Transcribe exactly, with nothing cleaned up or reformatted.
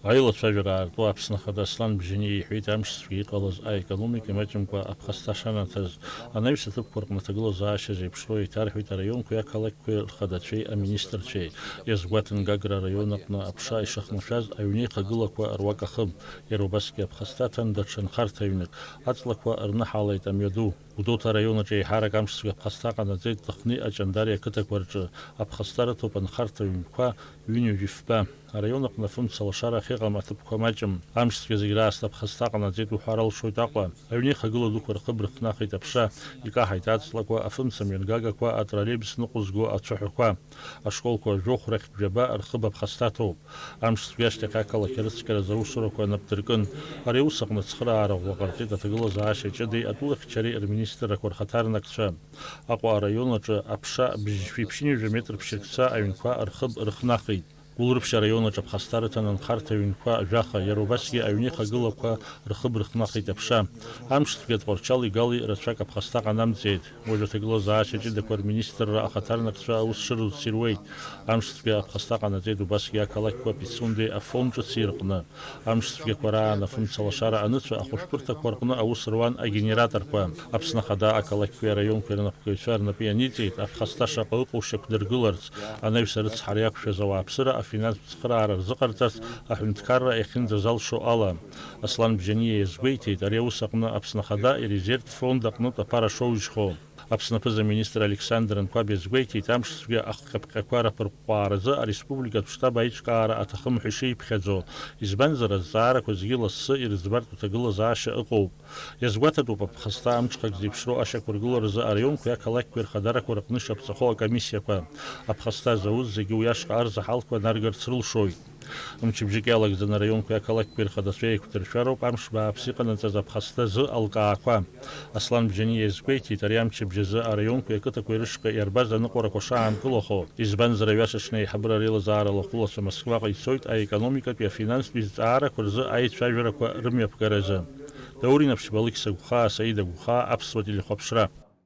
Аилацәажәара аарту Аԥсны Ахада Аслан Бжьаниа иҳәеит, амшцәгьа иҟалаз аекономика имаҷымкәа аԥхасҭа шанаҭаз, анаҩс аҭыԥқәа рҟны аҭагылазаашьа зеиԥшроу еиҭарҳәеит араионқәеи ақалақьқәеи рхадацәеи аминистрцәеи. Иазгәаҭан, Гагра араион аҟны аԥша ишахнашәаз аҩнеихагылақәа руак ахыб, иара убасгьы аԥхасҭа аҭан даҽа нхарҭаҩнык, аҵлақәа рныҳалеит амҩаду. Гәдоуҭа араион аҿы еиҳарак амшцәгьа аԥхасҭа ҟанаҵеит Ҭыхни Аҷандари ақыҭақәа рҿы. Аԥхасҭа рыҭоуп анхарҭаҩнқәа ҩынҩажәи фба. Араион аҟны афымца лашара ахьыҟам аҭыԥқәа маҷым. Амшцәгьа зегь раасҭа аԥхасҭа ҟанаҵеит уҳәар алшоит Аҟәа. Аҩнеихагыла дуқәа рхыб рыхнахит аԥша, икаҳаит аҵлақәа, афымца мҩангагақәа, атроллеибус ныҟәызго ацәаҳәақәа. Ашколқәа жәохә рахьтә ҩаба рхыб аԥхасҭа ҭоуп. Амшцәгьа ашьҭахь ақалақь арыцқьаразы аусурақәа нап дыркын. Ари аус аҟны ацхыраара ӷәӷәа ҟарҵеит аҭагылазаашьа ҷыдеи атәылахьчареи рминистррақәа рхаҭарнакцәа. Аҟәа араион аҿы аԥша бжьшәи ԥшьынҩажәа метр ԥшьыркца аҩнқәа рхыб рыхнахит. Гәылрыԥшь араион аҿы аԥхасҭа рыҭан анхарҭа ҩнқәа жәаха, иара убасгьы аҩнеихагылақәа рхыб рыхнахит аԥша. Амшцәгьа Тҟәарчали Гали рацәак аԥхасҭа ҟанамҵеит. Уажә аҭагылазаашьа ҷыдақәа рминистрра ахаҭарнакцәа аус шырурц ируеит. Амшцәгьа аԥхасҭа ҟанаҵеит убасгьы ақалақьқәа Пицундеи Афон ҿыци рҟны. Амшцәгьақәа раан афымца лашара аныцәа ахәышәтәырҭақәа рҟны аус руан агенераторқәа. Аԥсны Ахада ақалақьқәеи араионқәеи рнапхгаҩцәа рнапы ианиҵеит аԥхасҭа шаҟа ыҟоу шьақәдыргыларц, анаҩс арыцҳара иақәшәаз ауааԥсыра афинанстә цхыраара рзыҟарҵарц аҳәынҭқарра иахьынӡазалшо ала. Аслан Бжьаниа иазгәеиҭеит, ари аус аҟны Аԥсны Ахада ирезервтә фонд аҟнытә аԥара шоужьхо. Аԥсны аԥыза-министр Александр Анқәаб иазгәеиҭеит, амшцәгьа ахҟьаԥҟьақәа раԥырҟәҟәааразы ареспубликатә штаб аиҿкаара аҭахым ҳәа ишиԥхьаӡо, избанзар, азҵаарақәа зегьы лассы ирыӡбартә аҭагылазаашьа ыҟоуп. Иазгәаҭатәуп аԥхасҭа амҽхак зеиԥшроу ашьақәыргыларазы араионқәеи ақалақьқәеи рхадарақәа рыҟны ишаԥҵахо акомиссиақәа. Аԥхасҭа зауз зегьы уи ашҟа арзаҳалқәа наргарц рылшоит. Мчыбжьык иалагӡаны араионқәеи ақалақьқәеи рхадацәа еиқәдыршәароуп амш бааԥс иҟанаҵаз аԥхасҭа азы алкаақәа. Аслан Бжьаниа иазгәеиҭеит, ари амчыбжь азы араионқәеи ақыҭақәеи рышҟа иарбаз аныҟәарақәа шаанкылахо, избанзар, аҩаша аҽны аиҳабыра реилазаара лахәылацәа Москваҟа ицоит аекономикатәи афинанстәи зҵаарақәа рзы аицәажәарақәа рымҩаԥгаразы. Даур Инаԥшьба, Алықьса Гәхаа, Саида Гәхаа, Аԥсуа телехәаԥшра.